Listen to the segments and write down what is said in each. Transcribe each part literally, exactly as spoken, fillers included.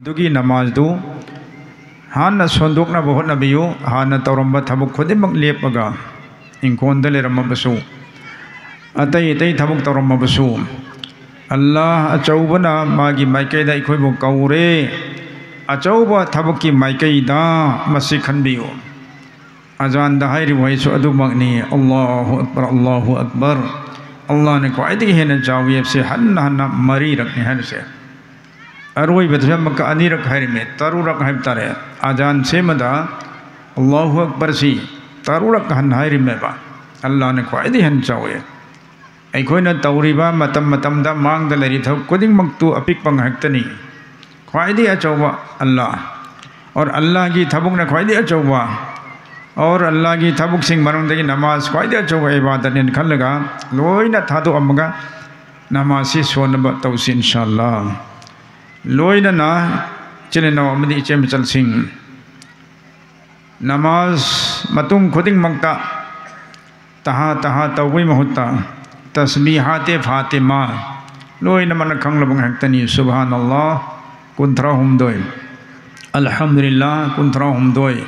ꯑꯗꯨꯒꯤ ꯅꯃꯥꯖꯗꯨ ꯍꯥꯟꯅ ꯁꯣꯟꯗꯣꯛꯅꯕ ꯍꯣꯠꯅꯕꯤꯌꯨ꯫ ꯍꯥꯟꯅ ꯇꯧꯔꯝꯕ ꯊꯕꯛ ꯈꯨꯗꯤꯡꯃꯛ ꯂꯦꯞꯄꯒ, ꯏꯪꯈꯣꯜꯗ ꯂꯩꯔꯝꯃꯕꯁꯨ, ꯑꯇꯩ ꯑꯇꯩ ꯊꯕꯛ ꯇꯧꯔꯝꯃꯕꯁꯨ, ꯑꯜꯂꯥꯍ ꯑꯆꯧꯕꯅ ꯃꯥꯒꯤ ꯃꯥꯏꯀꯩꯗ ꯑꯩꯈꯣꯏꯕꯨ ꯀꯧꯔꯦ꯫ ꯑꯆꯧꯕ ꯊꯕꯛꯀꯤ ꯃꯥꯏꯀꯩꯗ ꯃꯁꯤ ꯈꯟꯕꯤꯌꯨ꯫ ꯑꯖꯥꯟꯗ ꯍꯥꯏꯔꯤꯕ ꯋꯥꯍꯩꯁꯨ ꯑꯗꯨꯃꯛꯅꯤ, "ꯑꯜꯂꯥꯍꯨ ꯑꯛꯕꯔ, ꯑꯜꯂꯥꯍꯨ ꯑꯛꯕꯔ"꯫ ꯑꯜꯂꯥꯍꯅ ꯈ꯭ꯋꯥꯏꯗꯒꯤ ꯍꯦꯟꯅ ꯆꯥꯎꯏ ꯍꯥꯏꯕꯁꯦ ꯍꯟꯅ ꯍꯟꯅ ꯃꯔꯤꯔꯛꯅꯤ ꯍꯥꯏꯔꯤꯁꯦ꯫ ꯑꯔꯣꯏꯕꯗꯁꯨ ꯑꯃꯨꯛꯀ ꯑꯅꯤꯔꯛ ꯍꯥꯏꯔꯤꯃꯦ, ꯇꯔꯨꯛꯔꯛ ꯍꯥꯏꯕ ꯇꯥꯔꯦ꯫ ꯑꯖꯥꯟ ꯁꯦꯝꯕꯗ ꯑꯜꯂꯥꯍꯨ ꯑꯛꯕꯔꯁꯤ ꯇꯔꯨꯛꯔꯛ ꯍꯟꯅ ꯍꯥꯏꯔꯤꯃꯦꯕ꯫ ꯑꯜꯂꯥꯍꯅ ꯈ꯭ꯋꯥꯏꯗꯒꯤ ꯍꯦꯟꯅ ꯆꯥꯎꯏ꯫ ꯑꯩꯈꯣꯏꯅ ꯇꯧꯔꯤꯕ ꯃꯇꯝ ꯃꯇꯝꯗ ꯃꯥꯡꯗ ꯂꯩꯔꯤꯕ ꯊꯕꯛ ꯈꯨꯗꯤꯡꯃꯛꯇꯨ ꯑꯄꯤꯛꯄ ꯉꯥꯛꯇꯅꯤ꯫ ꯈ꯭ꯋꯥꯏꯗꯒꯤ ꯑꯆꯧꯕ ꯑꯜꯂꯥꯍ, ꯑꯣꯔ ꯑꯜꯂꯥꯍꯒꯤ ꯊꯕꯛꯅ ꯈ꯭ꯋꯥꯏꯗꯒꯤ ꯑꯆꯧꯕ, ꯑꯣꯔ ꯑꯜꯂꯥꯍꯒꯤ ꯊꯕꯛꯁꯤꯡ ꯃꯅꯨꯡꯗꯒꯤ ꯅꯃꯥꯖ ꯈ꯭ꯋꯥꯏꯗꯒꯤ ꯑꯆꯧꯕ ꯏꯕꯥꯗꯠꯅꯦꯅ ꯈꯜꯂꯒ ꯂꯣꯏꯅ ꯊꯥꯗꯣꯛꯑꯝꯃꯒ ꯅꯃꯥꯖꯁꯤ ꯁꯣꯟꯅꯕ ꯇꯧꯁꯤ, ꯏꯟꯁꯥ ꯑꯜꯂꯥꯍ꯫ ꯂꯣꯏꯅꯅ ꯏꯆꯤꯜ ꯏꯅꯥꯎ ꯑꯃꯗꯤ ꯏꯆꯦ ꯃꯆꯜꯁꯤꯡ, ꯅꯃꯥꯖ ꯃꯇꯨꯡ ꯈꯨꯗꯤꯡꯃꯛꯇ ꯇꯍꯥ ꯇꯍꯥ ꯇꯧꯕꯒꯤ ꯃꯍꯨꯠꯇ ꯇꯁꯕꯤꯍꯥꯇꯦ ꯐꯥꯇꯤꯃꯥ ꯂꯣꯏꯅꯃꯛꯅ ꯈꯪꯂꯕ ꯉꯥꯛꯇꯅꯤ꯫ ꯁꯨꯕꯍꯥꯅꯜꯂꯥꯍ ꯀꯨꯟꯊ꯭ꯔꯥ ꯍꯨꯝꯗꯣꯏ, ꯑꯜꯍꯝꯗꯨꯂꯤꯜꯂꯥꯍ ꯀꯨꯟꯊ꯭ꯔꯥ ꯍꯨꯝꯗꯣꯏ,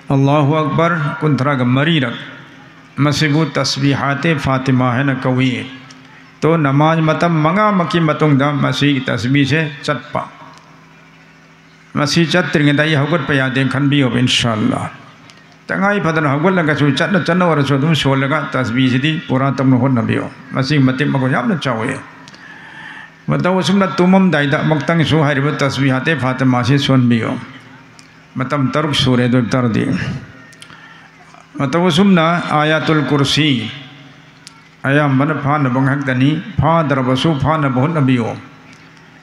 ꯑꯜꯂꯥꯍꯨ ꯑꯛꯕꯔ ꯀꯨꯟꯊ꯭ꯔꯥꯒ ꯃꯔꯤꯔꯛ꯫ ꯃꯁꯤꯕꯨ ꯇꯁꯕꯤꯍꯥꯇꯦ ꯐꯥꯇꯤꯃꯥ ꯍꯥꯏꯅ ꯀꯧꯏ꯫ ꯇꯣ ꯅꯃꯥꯖ ꯃꯇꯝ ꯃꯉꯥꯃꯛꯀꯤ ꯃꯇꯨꯡꯗ ꯃꯁꯤꯒꯤ ꯇꯁꯕꯤꯁꯦ ꯆꯠꯄ꯫ ꯃꯁꯤ ꯆꯠꯇ꯭ꯔꯤꯉꯩꯗ ꯑꯩ ꯍꯧꯒꯠꯄ ꯌꯥꯗꯦꯅ ꯈꯟꯕꯤꯌꯣꯕ, ꯏꯟꯁꯥ ꯑꯜꯂꯥꯍ꯫ ꯇꯉꯥꯏ ꯐꯗꯅ ꯍꯧꯒꯠꯂꯒꯁꯨ ꯆꯠꯅ ꯆꯠꯅ ꯑꯣꯏꯔꯁꯨ ꯑꯗꯨꯝ ꯁꯣꯜꯂꯒ ꯇꯁꯕꯤꯁꯤꯗꯤ ꯄꯨꯔꯥ ꯇꯧꯅ ꯍꯣꯠꯅꯕꯤꯌꯨ꯫ ꯃꯁꯤꯒꯤ ꯃꯇꯤꯛ ꯃꯒꯨꯟ ꯌꯥꯝꯅ ꯆꯥꯎꯏ꯫ ꯃꯇꯧ ꯑꯁꯨꯝꯅ ꯇꯨꯝꯃꯝꯗꯥꯏꯗ ꯑꯃꯨꯛꯇꯪꯁꯨ ꯍꯥꯏꯔꯤꯕ ꯇꯁꯕꯤꯍꯥꯇꯦ ꯐꯥꯇꯤꯃꯥꯁꯤ ꯁꯣꯟꯕꯤꯌꯨ꯫ ꯃꯇꯝ ꯇꯔꯨꯛ ꯁꯨꯔꯦ꯫ ꯑꯗꯨ ꯑꯣꯏꯕ ꯇꯥꯔꯗꯤ ꯃꯇꯧ ꯑꯁꯨꯝꯅ ꯑꯥꯌꯥꯇꯨꯜ ꯀꯨꯔꯁꯤ ꯑꯌꯥꯝꯕꯅ ꯐꯥꯅꯕ ꯉꯥꯛꯇꯅꯤ꯫ ꯐꯥꯗ꯭ꯔꯕꯁꯨ ꯐꯥꯅꯕ ꯍꯣꯠꯅꯕꯤꯌꯨ꯫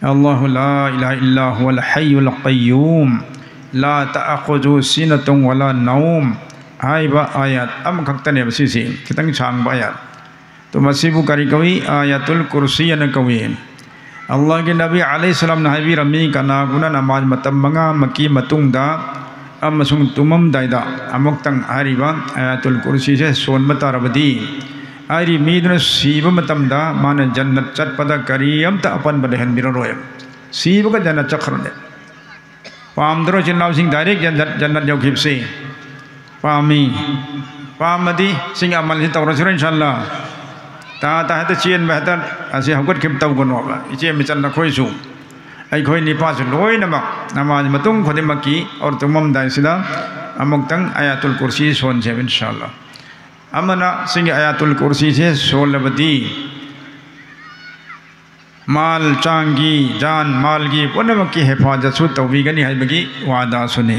"ꯑꯜꯂꯥꯍꯨ ꯂꯥ ꯏꯂꯥꯍ ꯏꯜꯂꯥ ꯍꯨꯋꯜ ꯍꯩꯌꯨꯜ ꯀꯩꯌꯨꯝ, ꯂꯥ ꯇꯥꯈꯨꯖꯨ ꯁꯤꯅꯇꯨꯝ ꯋꯂꯥ ꯅꯧꯝ" ꯍꯥꯏꯕ ꯑꯥꯌꯥꯠ ꯑꯃꯈꯛꯇꯅꯦꯕ ꯁꯤꯁꯤ, ꯈꯤꯇꯪ ꯁꯥꯡꯕ ꯑꯥꯌꯥꯠ꯫ ꯇꯣ ꯃꯁꯤꯕꯨ ꯀꯔꯤ ꯀꯧꯏ? ꯑꯥꯌꯥꯇꯨꯜ ꯀꯨꯔꯁꯤ ꯍꯥꯏꯅ ꯀꯧꯏ꯫ ꯑꯜꯂꯥꯍꯒꯤ ꯅꯕꯤ ꯑꯂꯩꯍꯤ ꯁꯂꯥꯝꯅ ꯍꯥꯏꯕꯤꯔꯝꯃꯤ, ꯀꯅꯥꯒꯨꯝꯕꯅ ꯅꯃꯥꯖ ꯃꯇꯝ ꯃꯉꯥꯃꯛꯀꯤ ꯃꯇꯨꯡꯗ ꯑꯃꯁꯨꯡ ꯇꯨꯝꯃꯝꯗꯥꯏꯗ ꯑꯃꯨꯛꯇꯪ ꯍꯥꯏꯔꯤꯕ ꯑꯥꯌꯥꯇꯨꯜ ꯀꯨꯔꯁꯤꯁꯦ ꯁꯣꯟꯕ ꯇꯥꯔꯕꯗꯤ, ꯍꯥꯏꯔꯤ ꯃꯤꯗꯨꯅ ꯁꯤꯕ ꯃꯇꯝꯗ ꯃꯥꯅ ꯖꯟꯅꯠ ꯆꯠꯄꯗ ꯀꯔꯤꯝꯇ ꯑꯄꯟꯕ ꯂꯩꯍꯟꯕꯤꯔꯔꯣꯏ꯫ ꯁꯤꯕꯒ ꯖꯟꯅꯠ ꯆꯠꯈ꯭ꯔꯅꯤ꯫ ꯄꯥꯝꯗ꯭ꯔꯣ ꯏꯆꯤꯟ ꯏꯅꯥꯎꯁꯤꯡ direct ꯖꯟꯅꯠ, ꯖꯟꯅꯠ ꯌꯧꯈꯤꯕꯁꯤ? ꯄꯥꯝꯃꯤ꯫ ꯄꯥꯝꯃꯗꯤ ꯁꯤꯒꯤ ꯑꯃꯜꯁꯤ ꯇꯧꯔꯁꯤꯔꯣ, ꯏꯟꯁꯥ ꯑꯜꯂꯥ? ꯇꯥ ꯇꯥ ꯍꯦꯛꯇ ꯆꯦꯟꯕ, ꯍꯦꯛꯇ ꯑꯁꯤ ꯍꯧꯒꯠꯈꯤꯕ ꯇꯧꯒꯅꯣꯕ꯫ ꯏꯆꯦ ꯃꯆꯟ ꯅꯈꯣꯏꯁꯨ, ꯑꯩꯈꯣꯏ ꯅꯤꯄꯥꯁꯨ ꯂꯣꯏꯅꯃꯛ ꯅꯃꯥꯖ ꯃꯇꯨꯡ ꯈꯨꯗꯤꯡꯃꯛꯀꯤ ꯑꯣꯔ ꯇꯨꯝꯃꯝꯗꯥꯏꯁꯤꯗ ꯑꯃꯨꯛꯇꯪ ꯑꯌꯥꯇꯨꯜ ꯀꯨꯔꯁꯤ ꯁꯣꯟꯁꯦꯕ, ꯏꯟꯁꯥ ꯑꯜꯂꯥ꯫ ꯑꯃꯅ ꯁꯤꯒꯤ ꯑꯌꯥꯇꯨꯜ ꯀꯨꯔꯁꯤꯁꯦ ꯁꯣꯜꯂꯕꯗꯤ ꯃꯥꯜ ꯆꯥꯡꯒꯤ, ꯖꯥꯟ ꯃꯥꯜꯒꯤ ꯄꯨꯝꯅꯃꯛꯀꯤ ꯍꯦꯐꯥꯖꯠꯁꯨ ꯇꯧꯕꯤꯒꯅꯤ ꯍꯥꯏꯕꯒꯤ ꯋꯥꯗꯥꯁꯨꯅꯤ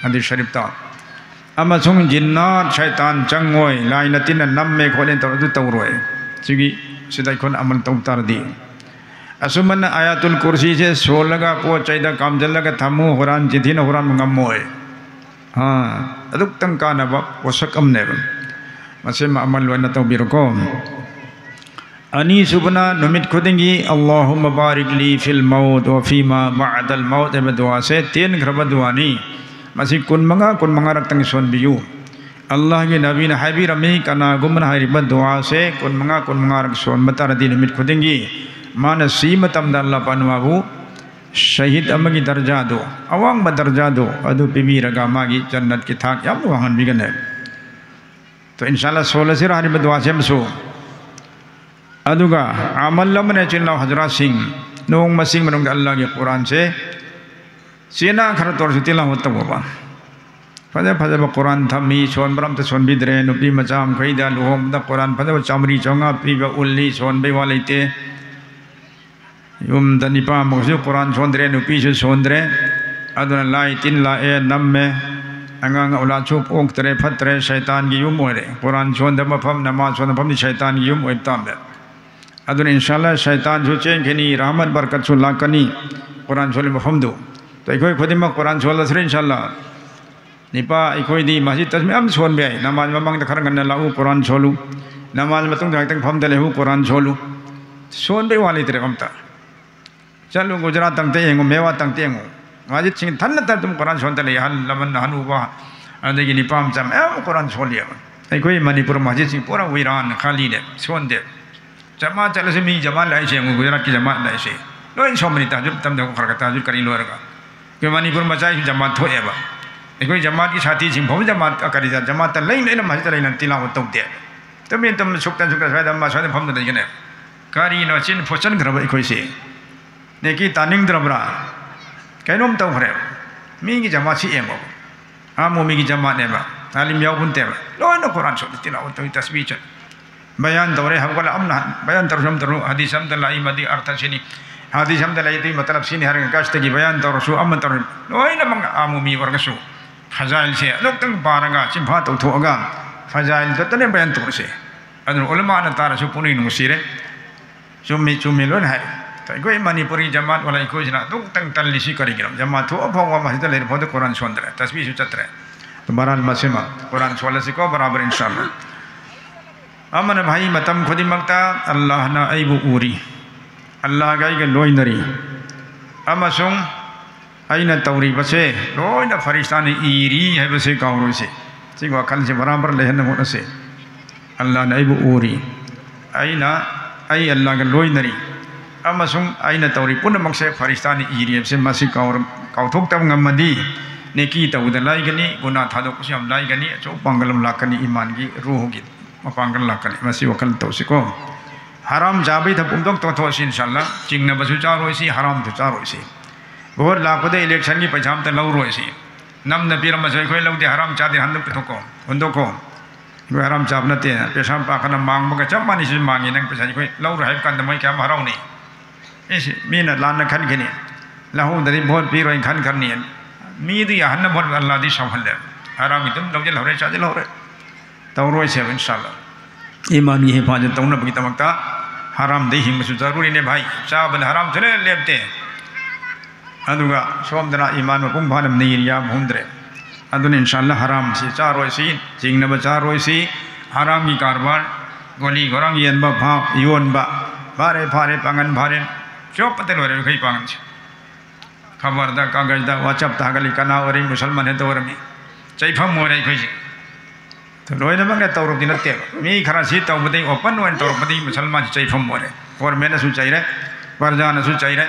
ꯍꯗꯤꯁ ꯁꯔꯤꯐꯇ꯫ ꯑꯃꯁꯨꯡ ꯖꯤꯟꯅꯥꯠ, ꯁꯩꯇꯥꯟ ꯆꯪꯉꯣꯏ, ꯂꯥꯏꯅ ꯇꯤꯟꯅ ꯅꯝꯃꯦ ꯈꯣꯠꯂꯦ ꯇꯧꯔ ꯑꯗꯨ ꯇꯧꯔꯣꯏ꯫ ꯁꯤꯒꯤ, ꯁꯤꯗ ꯑꯩꯈꯣꯏꯅ ꯑꯃꯜ ꯇꯧ ꯇꯥꯔꯗꯤ꯫ ꯑꯁꯨꯝꯕꯅ ꯑꯌꯥꯇꯨꯜ ꯀꯨꯔꯁꯤꯁꯦ ꯁꯣꯜꯂꯒ, ꯄꯣꯠ ꯆꯩꯗ ꯀꯥꯝꯖꯜꯂꯒ ꯊꯝꯃꯨ, ꯍꯨꯔꯥꯟ ꯆꯤꯟꯊꯤꯅ ꯍꯨꯔꯥꯟꯕ ꯉꯝꯃꯣꯏ꯫ ꯑꯥ, ꯑꯗꯨꯛꯇꯪ ꯀꯥꯟꯅꯕ ꯄꯣꯠꯁꯛ ꯑꯃꯅꯦꯕ꯫ ꯃꯁꯤꯃ ꯑꯃꯜ ꯑꯣꯏꯅ ꯇꯧꯕꯤꯔꯣꯀꯣ꯫ ꯑꯅꯤꯁꯨꯕꯅ ꯅꯨꯃꯤꯠ ꯈꯨꯗꯤꯡꯒꯤ "ꯑꯜꯂꯥꯍꯨꯝꯃ ꯕꯥꯔꯤꯛ ꯂꯤ ꯐꯤꯜ ꯃꯧꯠ ꯋ ꯐꯤꯃꯥ ꯕꯥꯗꯜ ꯃꯧꯠ" ꯍꯥꯏꯕ ꯗꯨꯋꯥꯁꯦ ꯇꯦꯟꯈ꯭ꯔꯕ ꯗꯨꯋꯥꯅꯤ꯫ ꯃꯁꯤ ꯀꯨꯟꯃꯉꯥ, ꯀꯨꯟꯃꯉꯥꯔꯛꯇꯪ ꯁꯣꯟꯕꯤꯌꯨ꯫ ꯑꯜꯂꯥꯍꯒꯤ ꯅꯕꯤꯅ ꯍꯥꯏꯕꯤꯔꯝꯃꯤ, ꯀꯅꯥꯒꯨꯝꯕꯅ ꯍꯥꯏꯔꯤꯕ ꯗꯨꯋꯥꯁꯦ ꯀꯨꯟꯃꯉꯥ, ꯀꯨꯟꯃꯉꯥꯔꯛ ꯁꯣꯟꯕ ꯇꯥꯔꯗꯤ ꯅꯨꯃꯤꯠ ꯈꯨꯗꯤꯡꯒꯤ, ꯃꯥꯅ ꯁꯤ ꯃꯇꯝꯗ ꯑꯜꯂꯥꯍ ꯄꯥꯛꯅ ꯃꯥꯕꯨ ꯁꯍꯤꯗ ꯑꯃꯒꯤ ꯗꯔꯖꯥꯗꯨ, ꯑꯋꯥꯡꯕ ꯗꯔꯖꯥꯗꯨ ꯑꯗꯨ ꯄꯤꯕꯤꯔꯒ ꯃꯥꯒꯤ ꯖꯟꯅꯠꯀꯤ ꯊꯥꯛ ꯌꯥꯝꯅ ꯋꯥꯡꯍꯟꯕꯤꯒꯅꯤ꯫ ꯇꯣ, ꯏꯟꯁꯥ ꯑꯜꯂꯥꯍ, ꯁꯣꯜꯂꯁꯤꯔ ꯍꯥꯏꯔꯤꯕ ꯗꯨꯋꯥꯁꯦ ꯑꯃꯁꯨ꯫ ꯑꯗꯨꯒ ꯑꯃꯜ ꯑꯃꯅ, ꯏꯆꯤꯟ ꯏꯅꯥꯎ ꯍꯖꯔꯥꯠꯁꯤꯡ, ꯅꯣꯡꯃꯁꯤꯡ ꯃꯅꯨꯡꯗ ꯑꯜꯂꯥꯍꯒꯤ ꯀꯨꯔꯥꯟꯁꯦ ꯆꯦꯅꯥ ꯈꯔ ꯇꯧꯔꯁꯨ ꯇꯤꯂꯥꯋꯠ ꯇꯧꯕ꯫ ꯐꯖ ꯐꯖꯕ ꯀꯨꯔꯥꯟ ꯊꯝꯃꯤ, ꯁꯣꯟꯕꯔ ꯑꯝꯇ ꯁꯣꯟꯕꯤꯗ꯭ꯔꯦ꯫ ꯅꯨꯄꯤ ꯃꯆꯥ ꯃꯈꯩꯗ ꯂꯨꯍꯣꯡꯕꯗ ꯀꯨꯔꯥꯟ ꯐꯖꯕ ꯆꯥꯃꯔꯤ ꯆꯥꯝꯃꯉꯥ ꯄꯤꯕ ꯎꯠꯂꯤ, ꯁꯣꯟꯕꯩ ꯋꯥ ꯂꯩꯇꯦ꯫ ꯌꯨꯝꯗ ꯅꯤꯄꯥ ꯑꯃꯒꯁꯨ ꯀꯨꯔꯥꯟ ꯁꯣꯟꯗ꯭ꯔꯦ, ꯅꯨꯄꯤꯁꯨ ꯁꯣꯟꯗ꯭ꯔꯦ꯫ ꯑꯗꯨꯅ ꯂꯥꯏ ꯇꯤꯟ ꯂꯥꯛꯑꯦ, ꯅꯝꯃꯦ, ꯑꯉꯥꯡ ꯑꯧꯂꯥꯗꯁꯨ ꯄꯣꯛꯇ꯭ꯔꯦ, ꯐꯠꯇ꯭ꯔꯦ, ꯁꯩꯇꯥꯟꯒꯤ ꯌꯨꯝ ꯑꯣꯏꯔꯦ꯫ ꯀꯨꯔꯥꯟ ꯁꯣꯟꯗꯕ ꯃꯐꯝ, ꯅꯃꯥꯖ ꯁꯣꯟꯗꯕ ꯃꯐꯝꯗꯤ ꯁꯩꯇꯥꯟꯒꯤ ꯌꯨꯝ ꯑꯣꯏꯕ ꯇꯥꯕꯅꯦ꯫ ꯑꯗꯨꯅ ꯏꯟꯁꯥ ꯑꯜꯂꯥꯍ ꯁꯩꯇꯥꯟꯁꯨ ꯆꯦꯟꯈꯤꯅꯤ, ꯔꯍꯃꯠ ꯕꯔꯀꯠꯁꯨ ꯂꯥꯛꯀꯅꯤ ꯀꯨꯔꯥꯟ ꯁꯣꯜꯂꯤ ꯃꯐꯝꯗꯨ꯫ ꯑꯗꯣ ꯑꯩꯈꯣꯏ ꯈꯨꯗꯤꯡꯃꯛ ꯀꯨꯔꯥꯟ ꯁꯣꯜꯂꯁꯤꯔ ꯏꯟꯁꯥ ꯑꯜꯂꯥꯍ? ꯅꯤꯄꯥ, ꯑꯩꯈꯣꯏꯗꯤ ꯃꯁꯖꯤꯗꯇꯁꯨ ꯃꯌꯥꯝ ꯁꯣꯟꯕ ꯌꯥꯏ꯫ ꯅꯃꯥꯖ ꯃꯃꯥꯡꯗ ꯈꯔ ꯉꯟꯅ ꯂꯥꯛꯎ, ꯀꯨꯔꯥꯟ ꯁꯣꯜꯂꯨ꯫ ꯅꯃꯥꯖ ꯃꯇꯨꯡꯗ ꯉꯥꯏꯍꯥꯛꯇꯪ ꯐꯝꯗ ꯂꯩꯍꯧ, ꯀꯨꯔꯥꯟ ꯁꯣꯜꯂꯨ꯫ ꯁꯣꯟꯕꯩ ꯋꯥ ꯂꯩꯇ꯭ꯔꯦꯕ ꯑꯝꯇ꯫ ꯆꯠꯂꯨ, ꯒꯨꯖꯔꯥꯠꯇ ꯑꯝꯇ ꯌꯦꯡꯉꯨ, ꯃꯦꯋꯥꯠꯇ ꯑꯝꯇ ꯌꯦꯡꯉꯨ꯫ ꯃꯁꯖꯤꯗꯁꯤꯡ ꯊꯟꯅ ꯊꯟꯅ ꯑꯗꯨꯝ ꯀꯨꯔꯥꯟ ꯁꯣꯟꯗ ꯂꯩ꯫ ꯑꯍꯜ ꯂꯃꯟ, ꯑꯍꯟ ꯎꯕ, ꯑꯗꯒꯤ ꯅꯤꯄꯥ ꯃꯆꯥ ꯃꯌꯥꯝ ꯑꯃ ꯀꯨꯔꯥꯟ ꯁꯣꯜꯂꯤꯑꯕ꯫ ꯑꯩꯈꯣꯏ ꯃꯅꯤꯄꯨꯔ ꯃꯁꯖꯤꯗꯁꯤꯡ ꯄꯨꯔꯥ ꯋꯤꯔꯥꯟ, ꯈꯥꯂꯤꯅꯦ, ꯁꯣꯟꯗꯦ꯫ ꯖꯃꯥꯠ ꯆꯠꯂꯁꯨ ꯃꯤ ꯖꯃꯥꯠ ꯂꯥꯛꯏꯁꯦ ꯌꯦꯡꯉꯨ, ꯒꯨꯖꯔꯥꯠꯀꯤ ꯖꯃꯥꯠ ꯂꯥꯛꯏꯁꯦ꯫ ꯂꯣꯏ ꯁꯣꯟꯕꯅꯤ, ꯇꯍꯖꯨꯗ ꯃꯇꯝꯗ ꯈꯔ ꯈꯔ ꯇꯍꯖꯨꯗ ꯀꯔꯤ ꯂꯣꯏꯔꯒ꯫ ꯑꯩꯈꯣꯏ ꯃꯅꯤꯄꯨꯔ ꯃꯆꯥꯒꯤꯁꯨ ꯖꯃꯥꯠ ꯊꯣꯛꯑꯦꯕ꯫ ꯑꯩꯈꯣꯏ ꯖꯃꯥꯠꯀꯤ ꯁꯥꯊꯤꯁꯤꯡ ꯐꯥꯎꯕ ꯖꯃꯥꯠ, ꯀꯔꯤꯗ, ꯖꯃꯥꯠꯇ ꯂꯩ ꯂꯩꯅ ꯃꯁꯖꯤꯗ ꯂꯩꯅ ꯇꯤꯂꯥꯋꯠ ꯇꯧꯗꯦ꯫ ꯇꯨꯃꯤꯟ ꯇꯨꯝ ꯁꯨꯛꯇ ꯁꯨꯛꯇ ꯁ꯭ꯋꯥꯏꯗ ꯑꯃ ꯁ꯭ꯋꯥꯏꯗ ꯐꯝꯗꯅ ꯂꯩꯒꯅꯦ꯫ ꯀꯔꯤꯅꯣ ꯆꯤꯟ ꯐꯣꯠꯆꯟꯈ꯭ꯔꯕ ꯑꯩꯈꯣꯏꯁꯦ? ꯅꯦꯀꯤ ꯇꯥꯅꯤꯡꯗ꯭ꯔꯕ꯭ꯔꯥ? ꯀꯩꯅꯣꯝ ꯇꯧꯈ꯭ꯔꯦ꯫ ꯃꯤꯒꯤ ꯖꯃꯥꯠꯁꯤ ꯌꯦꯡꯉꯣ꯫ ꯑꯥ, ꯃꯣꯃꯤꯒꯤ ꯖꯃꯥꯠꯅꯦꯕ꯫ ꯑꯥꯂꯤꯝ ꯌꯥꯎꯕ ꯅꯠꯇꯦꯕ꯫ ꯂꯣꯏꯅ ꯀꯨꯔꯥꯟ ꯁꯣꯠꯂꯤ, ꯇꯤꯂꯥꯋꯠ ꯇꯧꯏ, ꯇꯁꯕꯤꯍ ꯆꯠ꯫ ꯕꯌꯥꯟ ꯇꯧꯔꯦ, ꯍꯧꯒꯠꯂ ꯑꯃꯅ ꯍꯥꯏ, ꯕꯌꯥꯟ ꯇꯧꯔꯁꯨ ꯑꯃ ꯇꯧꯔꯨ, ꯍꯗꯤꯁ ꯑꯝꯗ ꯂꯥꯛꯏ, ꯃꯗꯨꯒꯤ ꯑꯔꯊ ꯁꯤꯅꯤ꯫ ꯍꯗꯤꯁ ꯑꯝꯗ ꯂꯩ, ꯑꯗꯨꯒꯤ ꯃꯇꯂꯕ ꯁꯤꯅꯤ ꯍꯥꯏꯔꯒ ꯒꯁꯇꯒꯤ ꯕꯌꯥꯟ ꯇꯧꯔꯁꯨ ꯑꯃ ꯇꯧꯔꯁꯨ, ꯂꯣꯏꯅꯃꯛ ꯑꯥ ꯃꯣꯃꯤ ꯑꯣꯏꯔꯒꯁꯨ ꯐꯖꯥꯏꯜꯁꯦ ꯑꯗꯨꯛꯇꯪ ꯄꯥꯔꯒ ꯆꯤꯟꯐꯥ ꯇꯧꯊꯣꯛꯑꯒ ꯐꯖꯥꯏꯜ ꯈꯛꯇꯅꯦ ꯕꯌꯥꯟ ꯇꯧꯔꯤꯁꯦ꯫ ꯑꯗꯨꯅ ꯎꯂꯃꯥꯅ ꯇꯥꯔꯁꯨ ꯄꯨꯛꯅꯤꯡ ꯅꯨꯡꯁꯤꯔꯦ꯫ ꯆꯨꯝꯃꯤ, ꯆꯨꯝꯃꯤ ꯂꯣꯏꯅ ꯍꯥꯏ꯫ ꯑꯩꯈꯣꯏ ꯃꯅꯤꯄꯨꯔꯤ ꯖꯃꯥꯠ ꯋꯥꯂꯥ ꯑꯩꯈꯣꯏꯁꯤꯅ ꯑꯗꯨꯛꯇꯪ ꯇꯜꯂꯤꯁꯤ ꯀꯔꯤꯒꯤꯅꯣ? ꯖꯃꯥꯠ ꯊꯣꯛꯑ ꯐꯥꯎꯕ ꯃꯁꯤꯗ ꯂꯩꯔ ꯐꯥꯎꯗ ꯀꯨꯔꯥꯟ ꯁꯣꯟꯗ꯭ꯔꯦ, ꯇꯁꯕꯤꯁꯨ ꯆꯠꯇ꯭ꯔꯦ꯫ ꯕꯍꯔꯍꯥꯜ ꯃꯁꯤꯃ ꯀꯨꯔꯥꯟ ꯁꯣꯜꯂꯁꯤꯀꯣ ꯕꯔꯥꯕꯔ ꯏꯟꯁꯥꯜꯂꯥ꯫ ꯑꯃꯅ ꯍꯥꯏ, ꯃꯇꯝ ꯈꯨꯗꯤꯡꯃꯛꯇ ꯑꯜꯂꯥꯍꯅ ꯑꯩꯕꯨ ꯎꯔꯤ, ꯑꯜꯂꯥꯍꯒ ꯑꯩꯒ ꯂꯣꯏꯅꯔꯤ, ꯑꯃꯁꯨꯡ ꯑꯩꯅ ꯇꯧꯔꯤꯕꯁꯦ ꯂꯣꯏꯅ ꯐꯔꯤꯁꯇꯥꯅ ꯏꯔꯤ ꯍꯥꯏꯕꯁꯦ ꯀꯥꯎꯔꯣꯏꯁꯦ꯫ ꯁꯤꯒꯤ ꯋꯥꯈꯜꯁꯦ ꯕꯔꯥꯕꯔ ꯂꯩꯍꯟꯅꯕ ꯍꯣꯠꯅꯁꯦ꯫ ꯑꯜꯂꯥꯍꯅ ꯑꯩꯕꯨ ꯎꯔꯤ, ꯑꯩꯅ, ꯑꯩ ꯑꯜꯂꯥꯍꯒ ꯂꯣꯏꯅꯔꯤ, ꯑꯃꯁꯨꯡ ꯑꯩꯅ ꯇꯧꯔꯤ ꯄꯨꯝꯅꯃꯛꯁꯦ ꯐꯔꯤꯁꯇꯥꯅ ꯏꯔꯤ ꯍꯥꯏꯕꯁꯦ ꯃꯁꯤ ꯀꯥꯎꯔ-, ꯀꯥꯎꯊꯣꯛꯇꯕ ꯉꯝꯃꯗꯤ ꯅꯦꯀꯤ ꯇꯧꯕꯗ ꯂꯥꯏꯒꯅꯤ, ꯒꯨꯅꯥ ꯊꯥꯗꯣꯛꯄꯁꯨ ꯌꯥꯝ ꯂꯥꯏꯒꯅꯤ, ꯑꯆꯧꯕ ꯄꯥꯡꯒꯜ ꯑꯃ ꯂꯥꯛꯀꯅꯤ, ꯏꯃꯥꯟꯒꯤ ꯔꯨꯍꯒꯤ ꯃꯄꯥꯡꯒꯜ ꯂꯥꯛꯀꯅꯤ꯫ ꯃꯁꯤ ꯋꯥꯈꯜ ꯇꯧꯁꯤꯀꯣ꯫ ꯍꯔꯥꯝ ꯆꯥꯕꯩ ꯊꯕꯛ ꯄꯨꯝꯇꯣꯛ ꯇꯣꯛꯊꯣꯛꯑꯁꯤ ꯏꯟꯁꯥꯜꯂꯥ꯫ ꯆꯤꯡꯅꯕꯁꯨ ꯆꯥꯔꯣꯏꯁꯤ, ꯍꯔꯥꯝꯁꯨ ꯆꯥꯔꯣꯏꯁꯤ꯫ ꯚꯣꯠ ꯂꯥꯛꯄꯗ ꯏꯂꯦꯛꯁꯟꯒꯤ ꯄꯩꯁꯥ ꯑꯝꯇ ꯂꯧꯔꯣꯏꯁꯤ꯫ ꯅꯝꯅ ꯄꯤꯔꯝꯃꯁꯨ ꯑꯩꯈꯣꯏ ꯂꯧꯗꯦ, ꯍꯔꯥꯝ ꯆꯥꯗꯦ, ꯍꯟꯗꯛ ꯄꯨꯊꯣꯛꯀꯣ, ꯍꯨꯟꯗꯣꯛꯀꯣ꯫ ꯑꯩꯈꯣꯏ ꯍꯔꯥꯝ ꯆꯥꯕ ꯅꯠꯇꯦ꯫ ꯄꯩꯁꯥ ꯄꯥꯈꯠꯅ ꯃꯥꯡꯕꯒ ꯆꯞ ꯃꯥꯟꯅꯩ, ꯁꯤꯁꯨ ꯃꯥꯡꯉꯤ꯫ ꯅꯪ ꯄꯩꯁꯥ ꯑꯩꯈꯣꯏ ꯂꯧꯔꯣꯏ ꯍꯥꯏꯕ ꯀꯥꯟꯗ ꯃꯣꯏ ꯀꯌꯥꯝ ꯍꯔꯥꯎꯅꯤ? ꯑꯦꯁ, ꯃꯤꯅ ꯂꯥꯟꯅ ꯈꯟꯈꯤꯅꯤ, ꯂꯧꯍꯧꯗ꯭ꯔꯗꯤ ꯚꯣꯠ ꯄꯤꯔꯣꯏꯅ ꯈꯟꯈ꯭ꯔꯅꯤ꯫ ꯃꯤꯗꯨ ꯌꯥꯍꯟꯅꯕ ꯍꯣꯠꯅꯕꯗ ꯑꯜꯂꯥꯗꯤ ꯁꯥꯎꯍꯜꯂꯦ꯫ ꯍꯔꯥꯝꯒꯤ ꯑꯗꯨꯝ ꯂꯧꯁꯤꯜꯍꯧꯔꯦ, ꯆꯥꯁꯤꯜꯍꯧꯔꯦ꯫ ꯇꯧꯔꯣꯏꯁꯦꯕ ꯏꯟꯁꯥꯜꯂꯥ꯫ ꯏꯃꯥꯟꯒꯤ ꯍꯤꯐꯥꯖꯠ ꯇꯧꯅꯕꯒꯤꯗꯃꯛꯇ ꯍꯔꯥꯝꯗꯩ ꯍꯤꯡꯕꯁꯨ ꯖꯔꯨꯔꯤꯅꯦ ꯚꯥꯏ꯫ ꯆꯥꯕꯗ ꯍꯔꯥꯝ ꯁꯨꯡꯂꯦꯞ ꯂꯦꯞꯇꯦ꯫ ꯑꯗꯨꯒ ꯁꯣꯝꯗꯅ ꯏꯃꯥꯟ ꯃꯄꯨꯡ ꯐꯥꯅ ꯅꯤꯔꯤꯌꯥ ꯐꯪꯗ꯭ꯔꯦ꯫ ꯑꯗꯨꯅ ꯏꯟꯁꯥꯜꯂꯥ ꯍꯔꯥꯝꯁꯤ ꯆꯥꯔꯣꯏꯁꯤ, ꯆꯤꯡꯅꯕ ꯆꯥꯔꯣꯏꯁꯤ, ꯍꯔꯥꯝꯒꯤ ꯀꯔꯕꯥꯔ, ꯒꯣꯂꯤ ꯒꯣꯔꯥꯡ ꯌꯦꯟꯕ, ꯐꯥ-, ꯌꯣꯟꯕ, ꯐꯥꯔꯦ, ꯐꯥꯔꯦ, ꯄꯥꯡꯒꯟ ꯐꯥꯔꯦ, ꯆꯣꯞꯄꯗ ꯂꯣꯏꯔꯦ ꯑꯩꯈꯣꯏ ꯄꯥꯡꯒꯟꯁꯦ꯫ ꯈꯕꯔꯗ, ꯀꯥꯒꯖꯗ, WhatsApp-ꯇ ꯊꯥꯒꯠꯂꯤ, ꯀꯅꯥ ꯑꯣꯏꯔꯤ? ꯃꯨꯁꯜꯃꯥꯟ ꯍꯦꯛꯇ ꯑꯣꯏꯔꯝꯃꯤ꯫ ꯆꯩꯐꯝ ꯑꯣꯏꯔꯦ ꯑꯩꯈꯣꯏꯁꯦ꯫ ꯑꯗꯨ ꯂꯣꯏꯅꯃꯛꯅ ꯇꯧꯔꯨꯕꯗꯤ ꯅꯠꯇꯦꯕ꯫ ꯃꯤ ꯈꯔ ꯁꯤ ꯇꯧꯕꯗꯒꯤ, open ꯑꯣꯏꯅ ꯇꯧꯔꯛꯄꯗꯒꯤ ꯃꯨꯁꯜꯃꯥꯟꯁꯤ ꯆꯩꯐꯝ ꯑꯣꯏꯔꯦ꯫ Government-ꯅꯁꯨ ꯆꯩꯔꯦ, ꯄ꯭ꯔꯖꯥꯅꯁꯨ ꯆꯩꯔꯦ꯫